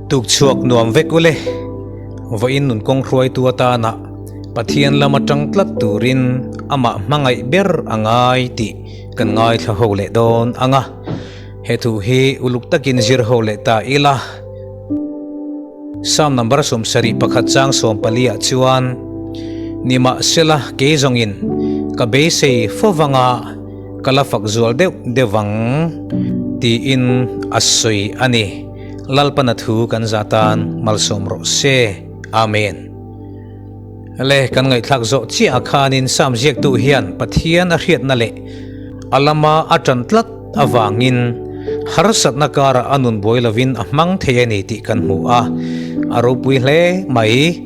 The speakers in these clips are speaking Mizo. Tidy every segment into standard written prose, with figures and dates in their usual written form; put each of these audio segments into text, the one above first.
Tukchhuak nuam vek ule, vawiin nun kawng hruaitu atana Pathian lama tang tlat turin amah hmangaih ber a ngai tih kan ngaithla ho leh dawn ang a. He thu hi uluk takin zir ho leh ta ila. Psalm number 71 chang 14 ah chuan, Nimahsela kei zawngin ka beisei fovanga ka la fak zual deuh deuh vang, tiin a sawi a ni. Lalpana thu kan za tan malsawm rawh se. Amen. Le kan ngaihthlak zawh chiah ah khanin Psalm ziaktu hian Pathian a hriatna leh a lama a tan tlat avangin harsatna karah a nun buai lovin a hmang thei a ni tih kan hmu a, a ropui hle mai.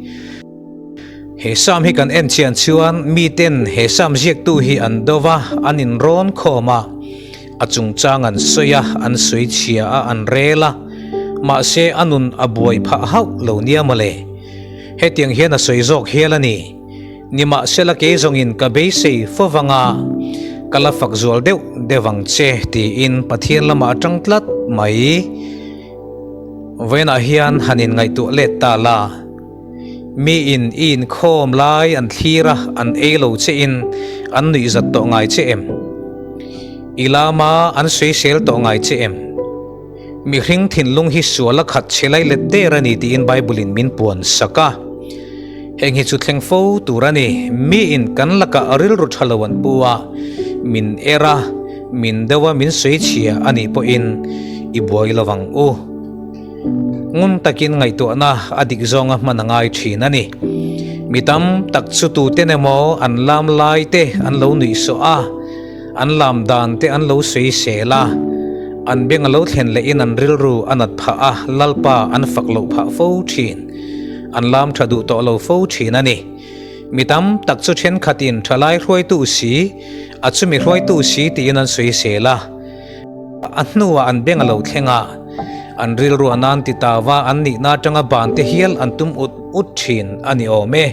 He Psalm hi kan en chian chuan miten he Psalm ziaktu hi an do va, an inrawn khawm a, a chungchang an sawi a, an sawi chhia a, an rel a, mahse a nun a buai phah hauh lo nia mawle. Hetiang hian a sawi zawk hial a ni. Nimahsela kei zawngin ka beisei fo vanga ka la fak zual deuh deuh ang che tiin Pathian lamah a tang tlat mai. Vawiinah hian han inngaihtuah let ta la. Miin i inkhawm lai an thlir a, an ei lo che in an nuihzat tawh ngai che em? I lama an sawisel tawh ngai che em? Mihring thinlung hi sual a khat chhe lai let der a ni tiin Bible-in min puan sak a. Heng hi chu thleng fo tur a ni. Miin kan lakah rilru tha lo an pu a, min er a, min deuh a, min sawi chhia a nih pawhin i buai lo vang u. Ngun takin ngaihtuahna a dik zawnga hman a ngai thin a ni. Mi tam tak chu tuten emaw an lam lai te an lo nuihsawh a. An lam dan te an lo sawi sel a, an beng a lo thlen lehin an rilru a nat phah a, Lalpa an fak loh phah fo thin. An lam tha duh tawh lo fo thin a ni. Mi tam tak chu thenkhatin thalai hruaitu si, a chumi hruaitu si tiin an sawi sel a. A hnuah an beng a lo thleng a, an rilru a nan ti tau a, an nihna atanga ban te hial an tum ut ut thin a ni awm e.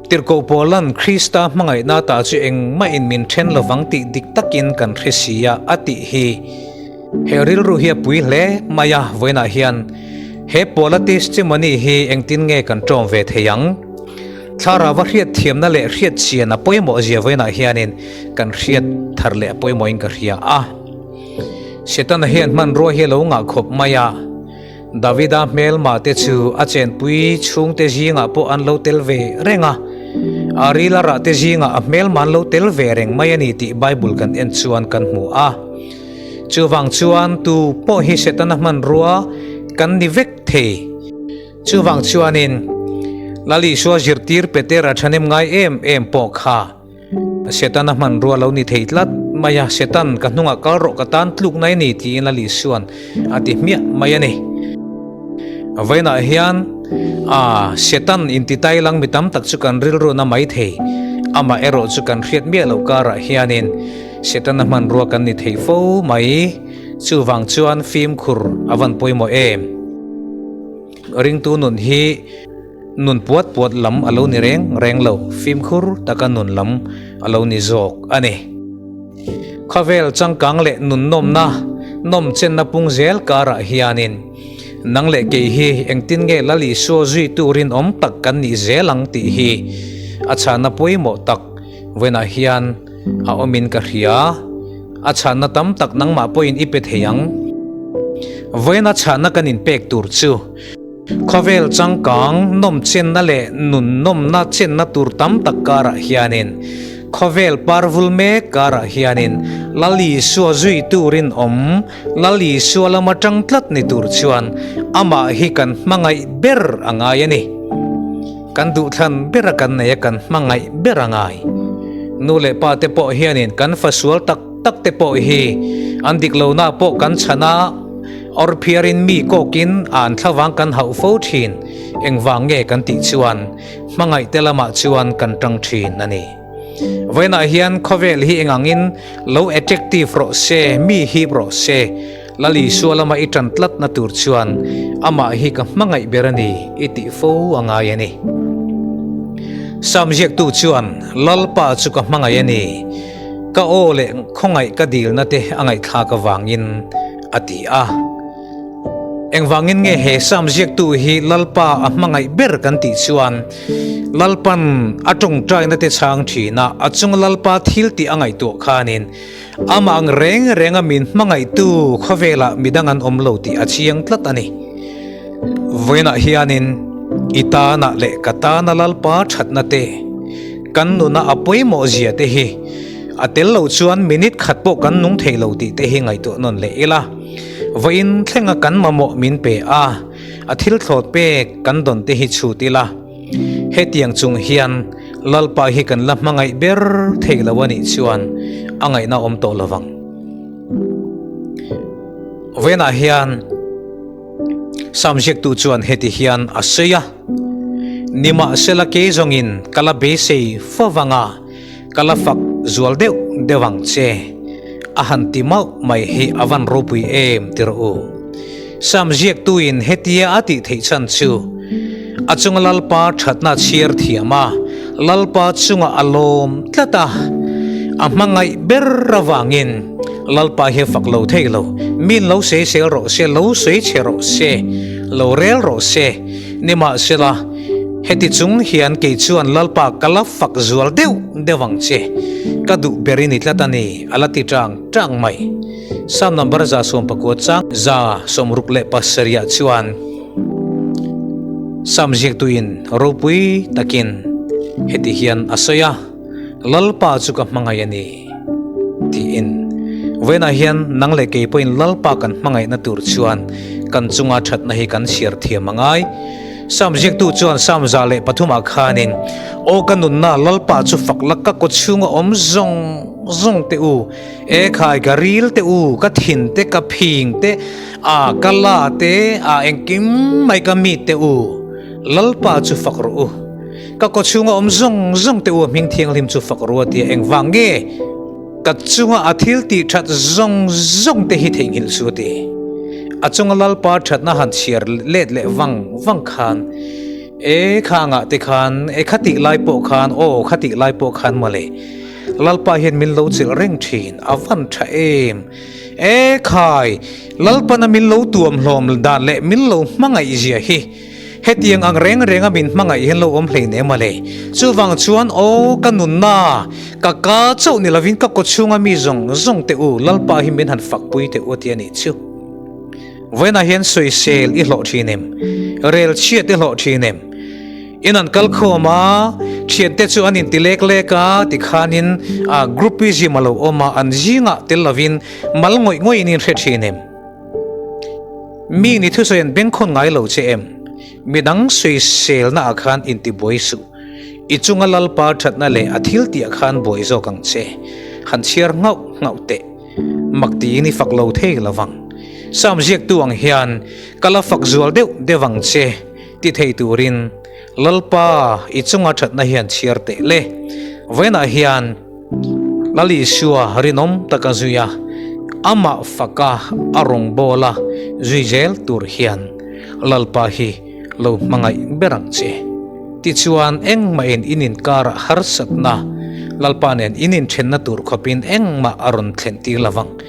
Tirhkoh Paula'n Krista hmangaihna ta chu engmahin min then lovang tih dik takin kan hre si a, a tih hi. He rilru hi a pui hle mai a, vawiinah hian he Paula testimony hi engtin nge kan ṭawm ve thei ang? Thlarauva hriatthiamna leh hriatchian a pawimawh zia vawiinah hianin kan hriat thar leh a pawimawhin ka hria a. Setana hian hmanrua hi a lo ngah khawp mai a. Davida hmelma te chu a chenpui chhungte zingah pawh an lo tel ve reng a, a rila rah te zingah a hmelma an lo tel ve reng mai a ni tih Bible kan en chuan kan hmu a. Chuvang chuan tu pawh hi Setana hmanrua kan ni vek thei. Chuvang chuanin Lal Isua zirtir Petera thahnem ngai em em pawh kha Setana hmanrua lo ni thei tlat mai a, Setan, ka hnungah kal rawh, ka tan tluk nai ni, tiin a Lisuan a ti hmiah mai a ni. Vawiinah hian a Setan intitai lang mi tam tak chu kan rilruna mai thei, amah erawh chu kan hriat miah loh karah hianin Setana hmanrua kan ni thei fo mai. Chuvang chuan fimkhur a van pawimawh em? Ringtu nun hi Nun puat puat lam a lo ni reng reng lo, fimkhur taka nun lam a lo ni zawk a ni. Khawvel changkang leh nun nawmna, nawm chenna pung zel karah hianin nang leh kei hi engtin nge Lal Isua zui turin awm tak kan nih zel ang tih hi a chhanna pawimawh tak vawiinah hian a awmin ka hria. A chhanna tam tak nangmah pawhin i pe thei ang. Vawiina chhanna kan inpek tur chu. Khawvel changkang nawmchenna leh nun nawmna chenna tur tam tak karah hianin, khawvel parvul mek karah hianin Lal Isua zui turin awm, Lal Isua lama tang tlat ni tur chuan amah hi kan hmangaih ber a ngai a ni. Kan duhthlan bera kan nei a kan hmangaih ber a ngai. Nu leh pa te pawh hianin kan fasual tak tak te pawh hi an dik lohna pawh kan chhan a, Awrphiarin mi kawkin a an thlavang kan hauh fo thin, engvang nge kan tih chuan hmangaihte lamah chuan kan tang thin a ni. Vawiinah hian khawvel hi engangin lo attractive rawh se, mi hip rawh se, Lal Isua lama i tan tlatna tur chuan amah hi ka hmangaih ber a ni i tih fo a ngai a ni. Sam ziaktu chuan Lalpa chu ka hmangaih a ni, ka aw leh khawngaih ka dilna te a ngaihthlak avangin, a ti a. Engvangin nge he Sam ziaktu hi Lalpa a hmangaih ber kan tih chuan Lalpan a tawngtaina te chhang thin a, a chunga Lalpa thil tih a ngaihtuah khanin amah ang reng renga min hmangaihtu khawvelah midang an awm lo tih a chiang tlat a ni. Vawiinah hianin i tana leh ka tana Lalpa thatna te, kan nuna a pawimawh zia te hi a tel loh chuan minute khat pawh kan nung thei lo tih te hi ngaihtuah nawn leh ila. Vawiin thlenga kan mamawh min pe a, a thil thlawt pek kan dawn te hi chhut ila. Hetiang chung hian Lalpa hi kan la hmangaih ber thei lo a nih chuan a ngaihna awm tawh lo vang. Vawiinah hian Sam ziaktu chuan heti hian a sawi a, Nimahsela kei zawngin ka la beisei fo vang a, Ka la fak zual deuh deuh ang che. A han ti mauh mai hi a van ropui em ti rawh u. Sam ziaktuin hetia a tih theih chhan chu a chunga Lalpa thatna chhiar thiam a, Lalpa chunga a lawm tlat a, a hmangaih ber avangin Lalpa hi a fak lo thei lo. Min lo sawisel rawh se, lo sawi chhe rawh se, lo rel rawh se, nimahsela, Heti chung hian kei chuan Lalpa ka la fak zual deuh deuh ang che, ka duh ber i ni tlat a ni, a la ti tang tang mai. Psalm number 119 chang 67 chuan Psalm ziaktuin ropui takin heti hian a sawi a, Lalpa chu ka hmangaih a ni, tiin. Vawiinah hian nang leh kei pawhin Lalpa kan hmangaihna tur chuan kan chunga thatna hi kan chhiar thiam a ngai. Psalm ziaktu chuan Psalm 103 ah khanin, Aw ka nunna, Lalpa chu fak la, ka kawchhunga awm zawng zawng teh u, e khai ka ril teh u, ka thin te, ka phing te, a ka la te, a engkim mai ka mi teh u, Lalpa chu fak rawh u. Ka kawchhunga awm zawng zawng teh u a hming thianghlim chu fak rawh a tia engvang nge ka chunga a thil tih that zawng zawng te hi theihnghilh su a ti. A chunga Lalpa thatna han chhiar let leh vang vang khan e kha angah te khan e kha tih lai pawh khan aw kha tih lai pawh khan mawle Lalpa hian min lo chilh reng thin a van tha em e khai Lalpana min lo tuam hlawm dan leh min lo hmangaih zia hi Hetiang ang reng renga min hmangaih hian lo awm hleinem a le. Chuvang chuan aw ka nunna, ka ka chauh ni lovin ka kawchhunga mi zawng zawng teh u, Lalpa hi min han fakpui teh u a ti a nih chu. Vawiinah hian sawisel i hlawh thin em? Rel chhiat i hlawh thin em? In an kal khawm a, thiante chu an inti lek lek a, tikhanin groupism a lo awm a, an zingah tel lovin mal ngawih ngawih in inhre thin em? Mi ni thusawi an bengkhawn ngai lo che em? Midang sawiselna ah khan intibuai suh. I chunga Lalpa thatna leh a thil tih ah khan buai zawk ang che. Han chhiar nghauh nghauh teh. Mak tiin i fak lo thei lo vang. Sam ziaktu ang hian ka la fak zual deuh deuh ang che ti thei turin Lalpa i chunga thatna hian chhiar teh le. Vawiinah hian. Lal Isua rinawm taka zui a, amah faka a rawngbawla zui zel tur hian Lalpa hi lo hmangaih ber ang che. Tichuan engmahin in inkarah harsatna Lalpa nen in inthenna tur khawpin engmah a rawn thlen tir lovang.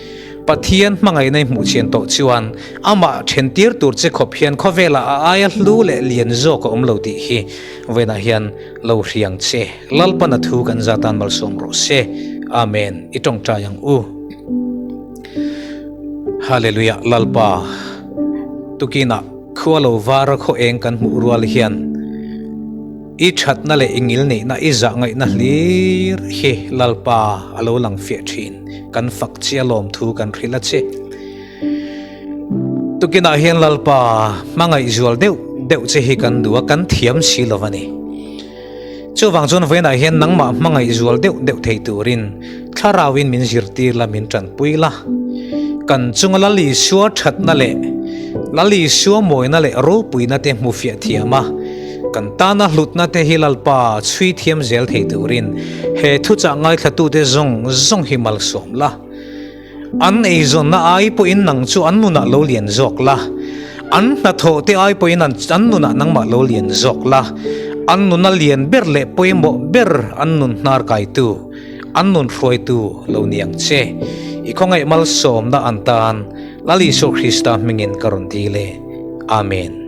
Pathian hmangaihna i hmuh chian tawh chuan amah then tir tur che khawp hian khawvelah a aia hlu leh lian zawk a awm lo tih hi vawiinah hian lo hriang che. Lalpana thu kan za tan malsawm rawh se. Amen. I tawngtai ang u. Hallelujah Lalpa tukinah khua lo vara khaw eng kan hmuh rual hian i thatna leh i ngil neihna i zah ngaihna hlir hi Lalpa a lo lang fiah thin. Kan fak che a lawm thu kan hrilh a che. Tukinah hian Lalpa hmangaih zual deuh deuh che hi kan duh a, kan thiam si lo a ni. Chuvang chuan vawiinah hian nangmah hmangaih zual deuh deuh thei turin thlarauin min zirtir la, min tanpui la. Kan chunga Lal Isua thatna leh Lal Isua mawina leh ropuina te hmu fiah thiam a, kan tana hlutna te hi Lalpa chhui thiam zel thei turin he thuchah ngaithlatute zawng zawng hi malsawm la. An eizawnna ai pawhin nang chu an nunah lo lian zawk la, an hnathawh te ai pawhin an nunah nangmah lo lian zawk la, an nuna lian ber leh pawimawh ber an nun hnar kaitu, an nun hruaitu lo ni ang che. I khawngaih malsawmna an tan Lal Isua Krista hmingin ka rawn dil e. Amen.